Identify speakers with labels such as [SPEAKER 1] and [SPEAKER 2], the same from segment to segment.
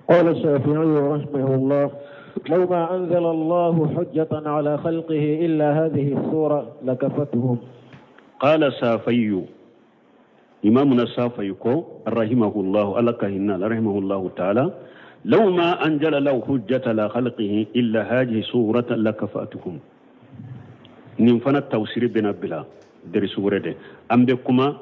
[SPEAKER 1] قال الشافعي رحمه الله لو ما أنزل الله حجة على خلقه إلا هذه السورة لكفتهم
[SPEAKER 2] قال سافي إمامنا الشافعي كو رحمه الله الله كهنا رحمه الله تعالى لو ما أنزل له حجة على خلقه إلا هذه سورة لكفتهم nin fana tawsiri bɛna bila derisu wɛrɛ de an bɛ kuma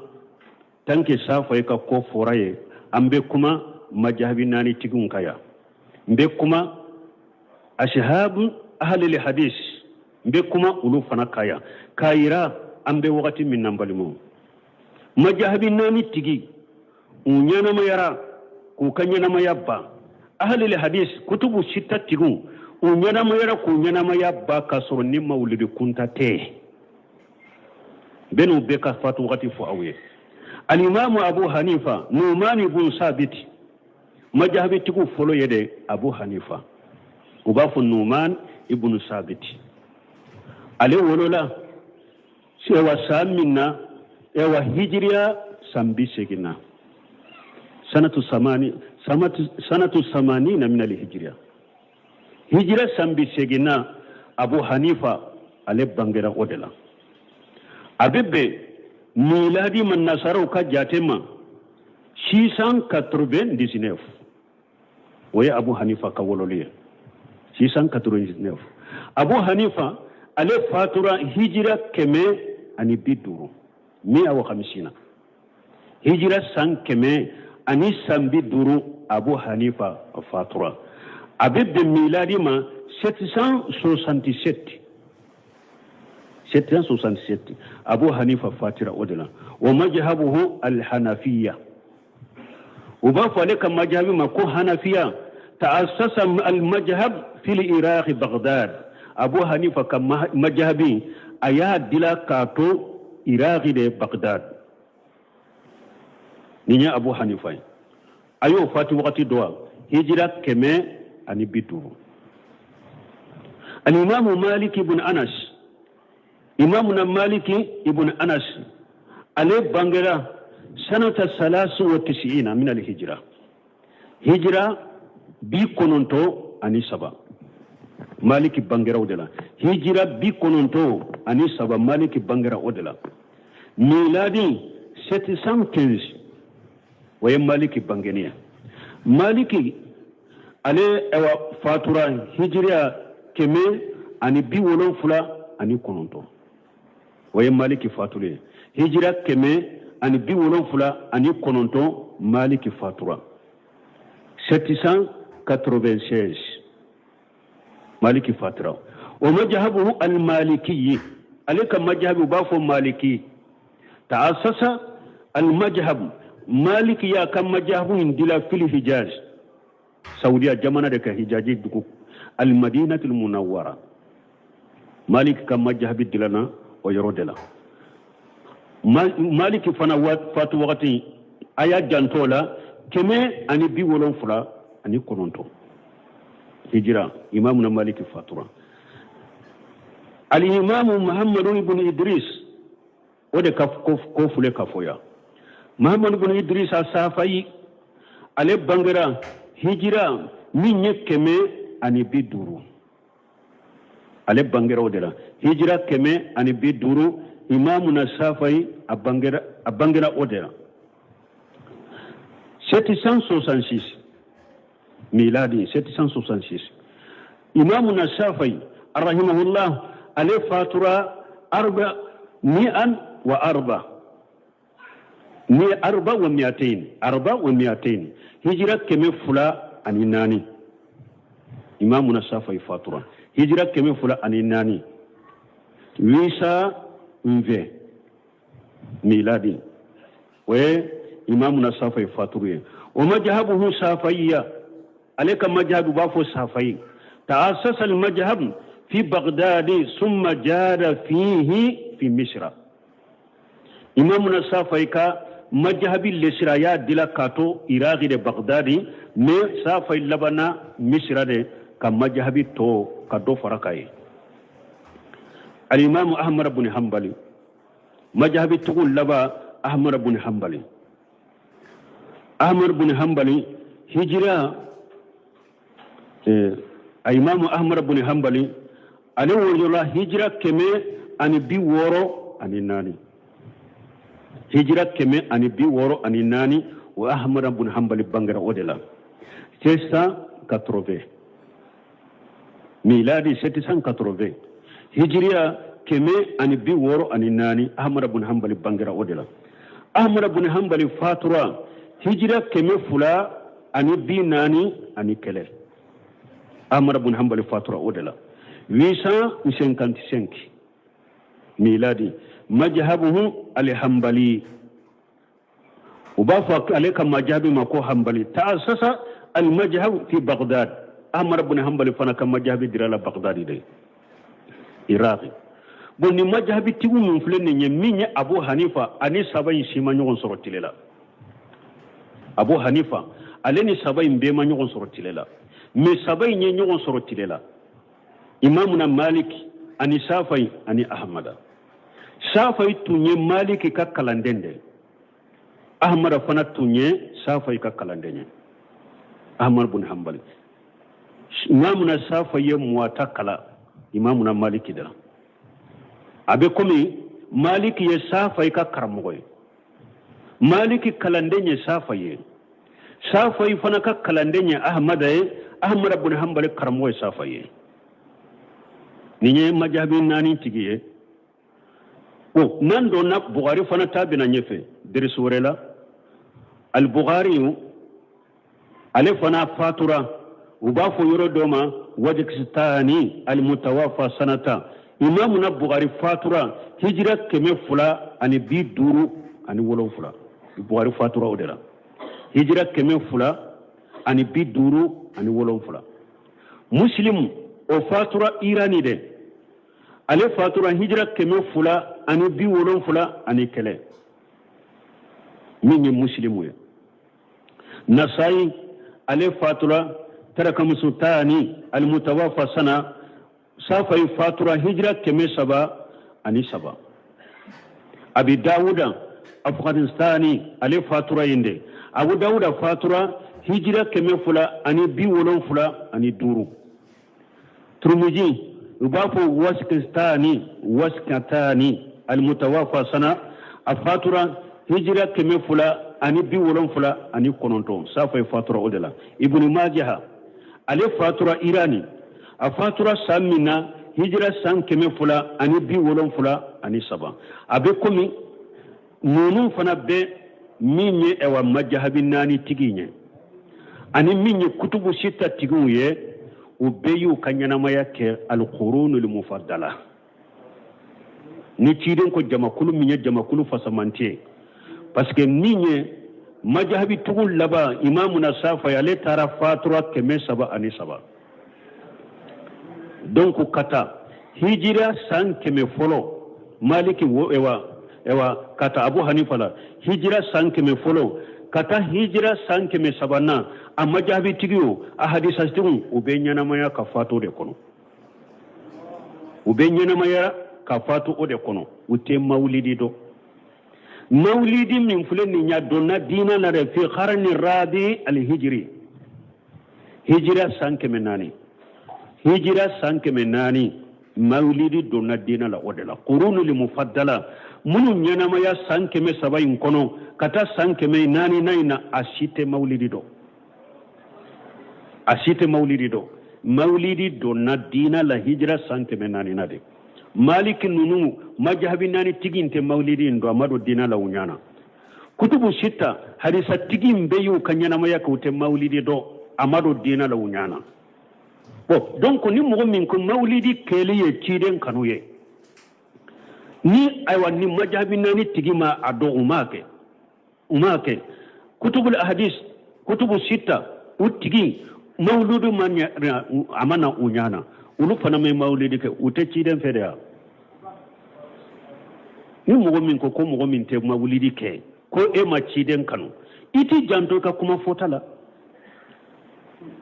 [SPEAKER 2] tant que safayi ka ko fɔra ye an bɛ kuma majahabi naani tigiw kan yan n bɛ kuma ashabu ahlil hadis n bɛ kuma olu fana kan yan k'a yira an bɛ wagati min na n balimaw majahabi naani tigi u ɲɛnamayara k'u ka ɲɛnamaya ban ahlil hadis kutubu sita tigiw u ɲɛnamayara k'u ɲɛnamaya ban k'a sɔrɔ ni mawulidi kunta tɛ bɛn'u bɛɛ ka fatu wagati fɔ aw ye alimamu abu hanifa numani bun sabiti majahabitigiw fɔlɔ ye de abu hanifa u b'a fɔ numan ibnu sabiti ale wolola ewa san min na ewa hijiriya san 80 na sanatu samani sanatu samanina min alhijiriya hijira san 80 na abu hanifa ale bangera o de la a bɛ bɛn miladi ma nasaraw ka jate ma 699 o ye abu hanifa ka wololi ye 699 abu hanifa ale fatura hijira 150 mi'a wa hamsina hijira san 150 abu hanifa fatura a bɛ bɛn miladi ma 767 767 abu hanifa fatira o de la wa majhabuhu alhanafiya u b'a fɔ ale ka majahabi ma ko hanafiya ta'assasa almajhab fil iraq baghdad abu hanifa ka majahabi a y'a dila k'a to iraq de baghdad nin ye abu hanifa ye a y'o fatu wagati dɔn wa hijira 150 alimamu maliki ibn anas imamu na maliki ibn anas ale bangera sanata salasu wa tisiina min alhijira hijira 93 maliki bangera o de la hijira 93 maliki bangera o de la miladi 715 o ye maliki bangeni ye maliki ale ewa fatura hijiriya 179 o ye maliki fatuli ye hijira 179 maliki fatura 796 maliki fatura wa majahabuhu almalikiyi ale ka majahabi u b'a fɔ maliki ta'assasa almajhab maliki y'a ka majahabu in dila fil hijaz saudiya jamana de ka hijaji dugu almadinatul munawwara maliki ka majahabi dilana o yɔrɔ de la maliki fana fatu wagati a y'a janto o la 179 hijira imamuna maliki fatura alimamu muhammadu ibn idris o de ka ko fule ka fɔ yan muhammadu ibn idris asafayi ale bangera hijira min ye 150 ale bangera o de la hijira 150 imamuna safayi a bangera o de la 766 miladi 766 imamuna safayi rahimahullah ale fatura arba mi'an wa arba ni arba wa mi'atain arba wa mi'atain hijira 204 imamuna safayi fatura hijira 204 820 miladi o ye imamuna safayi faturu ye wa majhabuhu safayiya ale ka majhabu b'a fɔ safayi ta'assasa al-majhab fi baghdadi summa jada fihi fi misra imamuna safayi ka majahabi lesira a y'a dila k'a to iraki de bagdadi mais safayi labanna misira de ka majahabi tɔ ka dɔ fara ka ye alimamu ahmad bun hanbali majahabi tigiw laban ahmad bun hanbali ahmad bun hanbali hijira A imamu Ahmad bin Hanbali, ale wolola hijira 164, hijira 164. O Ahmad bin Hanbali bangera o de la 780 miladi, 780 hijiriya, 164. Ahmad bin Hanbali bangera o de la. Ahmad bin Hanbali fatura hijira 241. Ahmad bin Hanbali fatura o de la 855 miladi. Majhabuhu alhambali, u b'a fɔ ale ka majahabi ma ko Hanbali. Ta'assasa almajhab fi Baghdad. Ahmad bin Hanbali fana ka majahabi dira la Baghdad de, Iraq. Bon, ni majahabi tigiw min filɛ nin ye, min ye Abu Hanifa ani saba in si ma ɲɔgɔn sɔrɔ tile la. Abu Hanifa, ale ni saba in bɛɛ ma ɲɔgɔn sɔrɔ tile la, mais saba in ye ɲɔgɔn sɔrɔ tile la: Imamuna Malik ani Safai ani Ahmada. Safai tun ye Maliki ka kalanden de, Ahmada fana tun ye Safai ka kalanden ye. Ahmad bin Hanbali, Imamuna Safai ye Muwata kala Imamuna Maliki de la. A bɛ komi Maliki ye Safai ka karamɔgɔ ye, Maliki kalanden ye Safai ye, Safai fana ka kalanden ye Ahmada ye, Ahmada bin Hanbali karamɔgɔ ye Safai ye. Nin ye majabi naani tigi ye. O n'an donna Bugari fana ta bɛna ɲɛfɛ derisu wɛrɛ la. Al-Bukhari, ale fana fatura, u b'a fɔ yɔrɔ dɔ ma Wajikistani, al-mutawafa sanata. Imamuna Bugari fatura hijira 257. Bugari fatura o de la hijira 257. Muslim, o fatura Irani de. Ale fatura hijira 271, min ye Muslimu ye. Nasayi, ale fatura tarakamusu tani, almutawafa sana. Safai fatura hijira 303. Abi Dawuda Afghanistani, ale fatura yen de. Abu Dawuda fatura hijira 275. Turumiji, u b'a fɔ Wasikistani, Wasikatani, almutawafa sana. A fatura hijira 279. Safai fatura o de la. Ibnu Majaha, ale fatura Irani. A fatura san min na, hijira san 273. A bɛ komi ninnu fana bɛ min ye, ɛwa, majahabi naani tigi ye ani min ye kutubu sita tigiw ye, u bɛɛ y'u ka ɲɛnamaya kɛ alqurunul mufaddala. Ni ciden ko jamakulu min ye jamakulu fasamanti ye, parce que min ye majahabi tugu laban, Imamuna Safa, ale taara fatura 303. Donc ka taa hijira san 100 fɔlɔ, Maliki wo, ewa, ka taa Abu Hanifa la hijira san 100 fɔlɔ, ka taa hijira san 100 sabanan, a majahabi tigi o, a hadisatigiw, u bɛ ɲɛnamaya ka fatu o de kɔnɔ. U bɛ ɲɛnamaya ka fatu o de kɔnɔ. U tɛ mawulidi dɔn. Mawulidi min filɛ nin ya, donna diinɛ la dɛ fi qarni rabi alhijiri, hijira san 400, hijira san 400, mawulidi donna diinɛ la o de la. Qurunul mufaddala, minnu ɲɛnamaya san 300 in kɔnɔ ka taa san 400 na in na, a si tɛ mawulidi dɔn, a si tɛ mawulidi dɔn. Mawulidi donna diinɛ la hijira san 400 na de. Maliki ninnu, majahabi naani tigi in tɛ mawulidi in dɔn, a ma don diinɛ la u ɲana. Kutubu sita hadisa tigi in bɛɛ y'u ka ɲɛnamaya kɛ, u tɛ mawulidi dɔn, a ma don diinɛ la u ɲana. Bon, donc ni mɔgɔ min ko mawulidi kɛli ye ciden kanu ye, ni ayiwa, ni majahabi naani tigi ma a dɔn, u m'a kɛ, u m'a kɛ. Kutubul hadis, kutubu sita, u tigi mawuludu ma a ma na u ɲana, olu fana ma mawulidi kɛ, u tɛ ciden fɛ de ya. Ni mɔgɔ min ko ko mɔgɔ min tɛ mawulidi kɛ, ko e ma ciden kanu, i t'i janto i ka kuma fɔta la.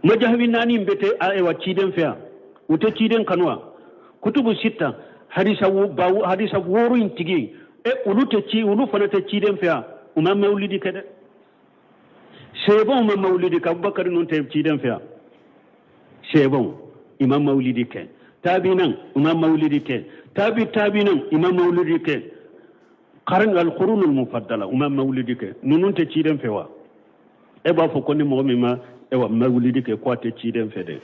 [SPEAKER 2] Majahabi naani bɛɛ tɛ ayiwa ciden fɛ yan, u tɛ ciden kanu wa? Kutubu sita hadisa ba hadisa wɔɔrɔ in tigi e, olu tɛ ci, olu fana tɛ ciden fɛ yan, u ma mawulidi kɛ dɛ. Sebaw ma mawulidi kɛ, Abubakar ninnu tɛ ciden fɛ yan. Sɛbɛnw i ma mawulidi kɛ, tabinan i ma mawulidi kɛ, tabi tabinan i ma mawulidi kɛ, karin alqurunul mufaddala u ma mawulidi kɛ. Ninnu tɛ ciden fɛ wa? E b'a fɔ ko ni mɔgɔ min ma ewa mawulidi kɛ ko a tɛ ciden fɛ dɛ.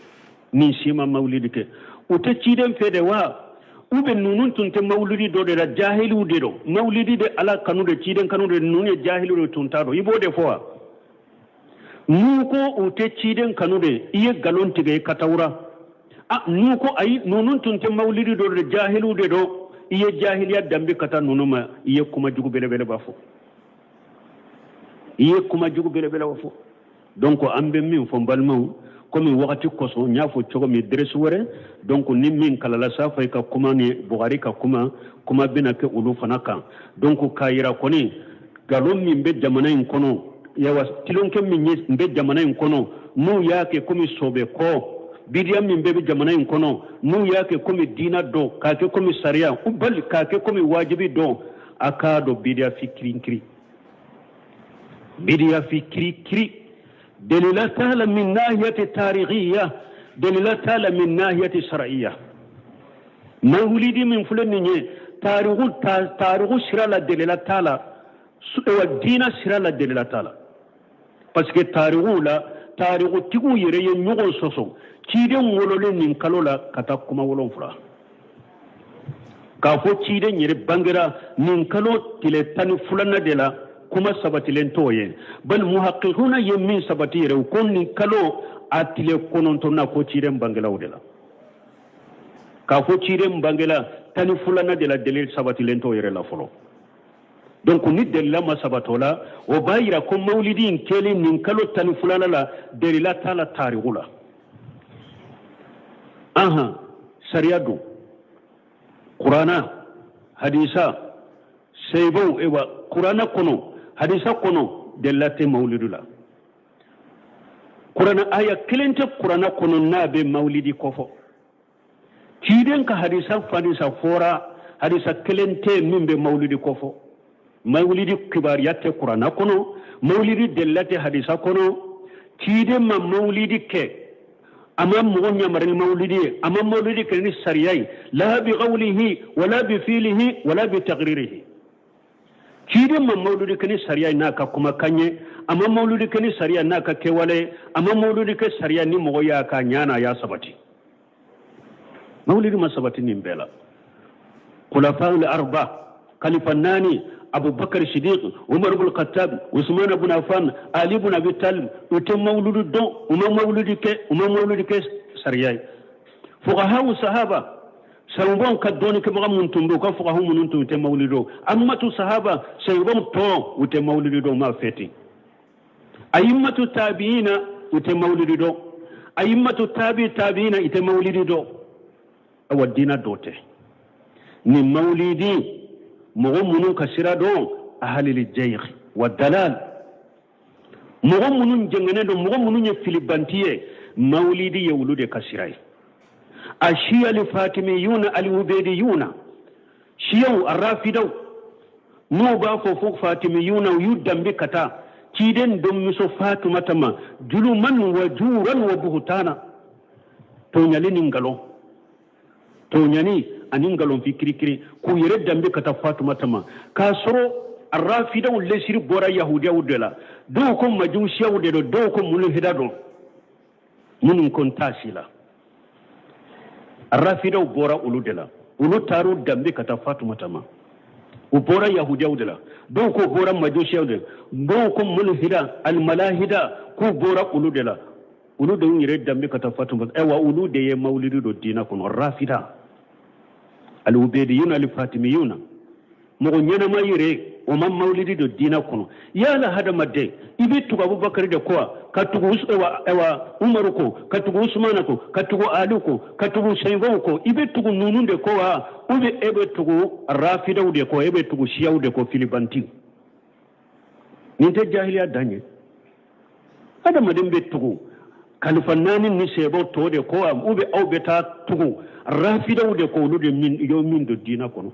[SPEAKER 2] Nin si ma mawulidi kɛ, u tɛ ciden fɛ de wa? U bɛ ninnu tun tɛ mawulidi dɔ de la, jahiliw de don. Mawulidi de ala kanu de, ciden kanu de, ninnu ye jahiliw de tun t'a dɔn. I b'o de fɔ wa? N'u ko u tɛ ciden kanu de, i ye nkalon tigɛ i katawura. A n'u ko ayi, ninnu tun tɛ mawulidi dɔ de, jahiliw de don, i ye jahiliya danbe ka taa ninnu ma. I ye kuma jugu belebeleba fɔ, i ye kuma jugu belebeleba fɔ. Donc an bɛ min fɔ n balimaw, komi wagati kosɔn n y'a fɔ cogo min deresi wɛrɛ, donc ni min kalala Safayi ka kuma ni Bugari ka kuma, kuma bɛna kɛ olu fana kan. Donc k'a yira kɔni nkalon min bɛ jamana in kɔnɔ, yawa tilonkɛ min bɛ jamana in kɔnɔ, n'u y'a kɛ komi sɔbɛ kɔ, bidiya min bɛ jamana in kɔnɔ, n'u y'a kɛ komi diina dɔ, k'a kɛ komi sariya, bali k'a kɛ komi wajibi dɔ, a k'a dɔn bidiya fi kirikiri, bidiya fi kirikiri. Delila t'a la min nahiyati tarikhiya, delila t'a la min nahiyati shar'iyya. Mawulidi min filɛ nin ye, tariku tariku sira la delila t'a la, wa diina sira la delila t'a la, parce que tariku la tarikutigiw yɛrɛ ye ɲɔgɔn sɔsɔ ciden wololen nin kalo la ka taa kuma 7, k'a fɔ ciden yɛrɛ bangera nin kalo tile 12nan de la, kuma sabatilen t'o ye. Bali muhaqqiquna ye min sabati yɛrɛ, u ko nin kalo a tile 9nan ko ciden bangela o de la. K'a fɔ ciden bangela 12nan de la, delil sabatilen t'o yɛrɛ la fɔlɔ. Donc ni delila ma sabatɔ la, o b'a yira ko mawulidi in kɛli nin kalo 12nan la, delila t'a la tariku la. Ahan, sariya don, kurana hadisa sɛbɛnw, ewa kurana kɔnɔ hadisa kɔnɔ delila tɛ mawulidu la. Kurana aya kelen tɛ kurana kɔnɔ n'a bɛ mawulidi kofɔ. Ciden ka hadisa fadisa fɔra, hadisa kelen tɛ min bɛ mawulidi kofɔ. Mawulidi kibaruya tɛ kurana kɔnɔ, mawulidi delila tɛ hadisa kɔnɔ. Ciden ma mawulidi kɛ, a ma mɔgɔ yamari ni mawulidi ye, a ma mawulidi kɛ ni sariya ye, la bi qawlihi wala bi fiilihi wala bi taqririhi. Ciden ma mawuludi kɛ ni sariya ye n'a ka kumakan ye, a ma mawuludi kɛ ni sariya n'a ka kɛwale ye, a ma mawuludi kɛ sariya ni mɔgɔ y'a ka ɲa n'a y'a sabati. Mawuludi ma sabati nin bɛɛ la. Khulafaul arba, khalifa naani, Abubakar Sidiq, Umar ibn Khattab, Usman ibn Affan, Ali ibn Abi Talib, u tɛ mawuludu dɔn, u ma mawuludi kɛ, u ma mawuludi kɛ sariya ye. Fuqahaw sahaba, sahabaw ka dɔnnikɛbaga minnu tun bɛ, u ka fuqahaw minnu tun tɛ mawuludi dɔn. Ammatu sahaba, sahabaw tɔ, u tɛ mawuludi dɔn, u m'a fêter. Ayimmatu tabiina, u tɛ mawuludi dɔn. Ayimmatu tabi tabiina, i tɛ mawuludi dɔn. Awa diina dɔ tɛ nin mawulidi. Mɔgɔ minnu ka sira dɔn, ahalil jayg wa dalal, mɔgɔ minnu jɛngɛnen don, mɔgɔ minnu ye filibanti ye, mawulidi ye olu de ka sira ye. A shiya li fatimiyuna al ubediyuna, shiyaw arrafidaw, n'u b'a fɔ fo fatimiyuna, u y'u danbe ka taa ciden denmuso Fatumata ma, juluman wa juran wa buhutana, tɔɲali ni nkalon, tɔɲani ani nkalon fi kirikiri, k'u yɛrɛ danbe ka taa Fatumata ma, k'a sɔrɔ arrafidaw lesiri bɔra yahudiyaw de la. Dɔw ko majusiyaw de don, dɔw ko mulhida don, minnu ko n t'a si la. Arrafidaw bɔra olu de la, olu taar'u danbe ka taa Fatumata ma. U bɔra yahudiyaw de la, dɔw ko bɔra majusiyaw de la, dɔw ko mulhida almalahida, k'u bɔra olu de la. Olu de y'u yɛrɛ danbe ka taa Fatumata. Ayiwa olu de ye mawulidi don diina kɔnɔ, rafida alubediyuna alifatimiyuna. Mɔgɔ ɲɛnama yɛrɛ o ma mawulidi don diina kɔnɔ. Yala hadamaden, i bɛ tugu Abubakari de kɔ wa, ka tugu ayiwa Umaru kɔ, ka tugu Usumana kɔ, ka tugu Ali kɔ, ka tugu sahabaw kɔ? I bɛ tugu ninnu de kɔ wa, ou bien e bɛ tugu rafidaw de kɔ, e bɛ tugu siyaw de kɔ, filibantiw? Nin tɛ jahiliya dan ye. Adamaden bɛ tugu kalifa naani ni sahabaw tɔ de kɔ wa, ou bien aw bɛ taa tugu rafidaw de kɔ, olu de min yo min don diina kɔnɔ?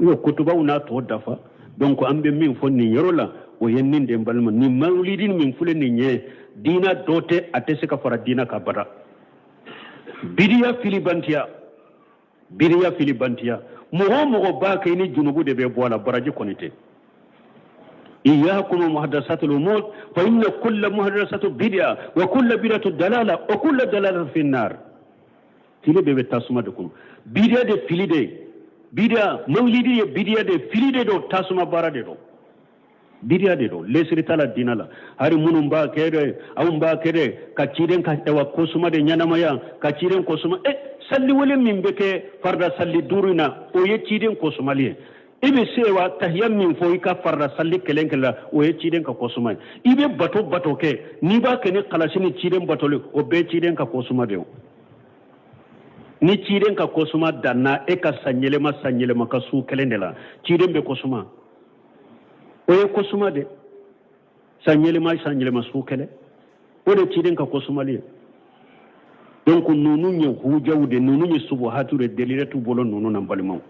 [SPEAKER 2] U ye kutubaw n'a tɔ dafa. Donc an bɛ min fɔ nin yɔrɔ la, o ye nin de, n balima, nin mawulidi min filɛ nin ye, Diina dɔ tɛ, a tɛ se ka fara diina kan abada. Bidiya filibantiya, bidiya filibantiya, mɔgɔ o mɔgɔ b'a kɛ, i ni junubu de bɛ bɔ a la, baraji kɔni tɛ. Iyakum muhadasatul umur fa inna kulla muhadasatu bid'a wa kulla bid'atu dalala wa kulla dalalatu fi nar. Fili bɛɛ bɛ tasuma de kɔnɔ. Bidiya de fili de ye, bidiya mawulidi ye bidiya de fili de don, tasuma baara de don, bidiya de don, lesiri t'a la diina la. Hari minnu b'a kɛ dɛ, anw b'a kɛ dɛ ka ciden ka ɛwa kosuma de ɲɛnamaya, ka ciden kosuma. E salliwele min bɛ kɛ farida salli duuru in na, o ye ciden kosumali ye. I bɛ se wa tahiya min fɔ i ka farida salli kelen kelen la, o ye ciden ka kosuma ye. I bɛ bato bato kɛ, n'i b'a kɛ ni kalasi ni ciden batoli, o bɛɛ ciden ka kosuma de ye. Ni ciden ka kosuma danna e ka san yɛlɛma san yɛlɛma ka su kelen de la, ciden bɛ kosuma, o ye kosuma de san yɛlɛma san yɛlɛma su kelen, o de ciden ka kosumali ye. Donc ninnu ye hujaw de, ninnu ye subuhatu de, delila t'u bolo ninnu na. Balimaw,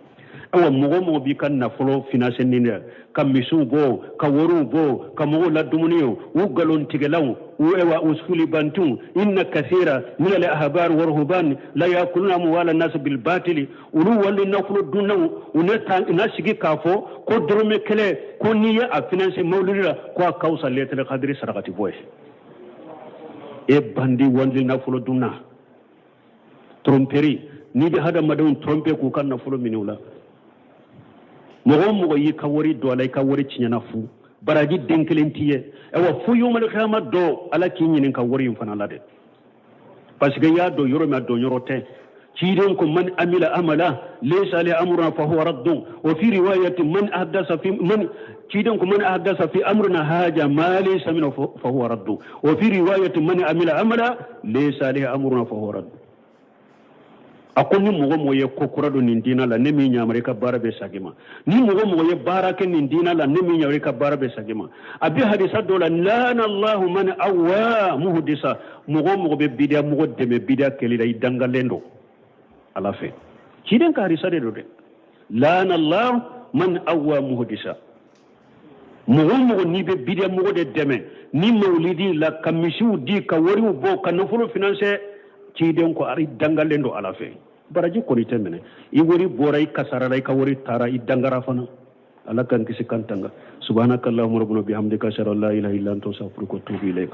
[SPEAKER 2] awa mɔgɔ o mɔgɔ b'i ka nafolo finanse nin dɛ, ka misiw bɔ, ka wariw bɔ, ka mɔgɔw ladumuni ye, u nkalontigɛlaw, u ewa u sulibantiw. Inna kathira min al ahbar wa ruhban la yakuluna amwala nas bil batili. Olu wali nafolo dunnaw, u ne ta na sigi k'a fɔ ko dɔrɔmɛ kelen ko n'i ye a finanse mawuludi la, ko a ka fisa lɛtɛrɛ kadiri sarakati bɔ ye. E bandi wali nafolo dunna, tromperie, n'i bɛ hadamadenw tromper k'u ka nafolo minɛ u la, mɔgɔ o mɔgɔ y'i ka wari don a la, i ka wari tiɲɛna fu, baraji den kelen t'i ye. Ayiwa, fo yomal kiyama dɔ Ala k'i ɲininka wari in fana la dɛ, parce que i y'a don yɔrɔ min, a don yɔrɔ tɛ. Ciden ko man amila amala laysa alayhi amruna fa huwa raddun wa fi riwayati man ahdasa fi man, ciden ko man ahdasa fi amrina haja ma laysa minhu fa huwa raddun wa fi riwayati man amila amala laysa alayhi amruna fa huwa raddun. A ko ni mɔgɔ mɔgɔ ye ko kura don nin diina la, ne m'i yamari, i ka baara bɛ segin ma. Ni mɔgɔ mɔgɔ ye baara kɛ nin diina la, ne m'i yamari, i ka baara bɛ segin ma. A bɛ hadisa dɔ la, lana Allahu man awa muhdisa. Mɔgɔ o mɔgɔ bɛ bidiya mɔgɔ dɛmɛ bidiya kɛli la, i dangalen don Ala fɛ. Ciden ka hadisa de don dɛ, lana Allahu man awa muhdisa. Mɔgɔ o mɔgɔ n'i bɛ bidiya mɔgɔ de dɛmɛ ni mawulidi la, ka misiw di, ka wariw bɔ, ka nafolo finanse, ciden ko i dangalen don Ala fɛ, baraji kɔni tɛ minɛ. I wari bɔra, i kasarala, i ka wari taara, i dangara fana. Ala k'an kisi k'an tanga. Subhanaka allahumma rabbana bihamdika, ashhadu an la ilaha illa anta, astaghfiruka wa atubu ilayk.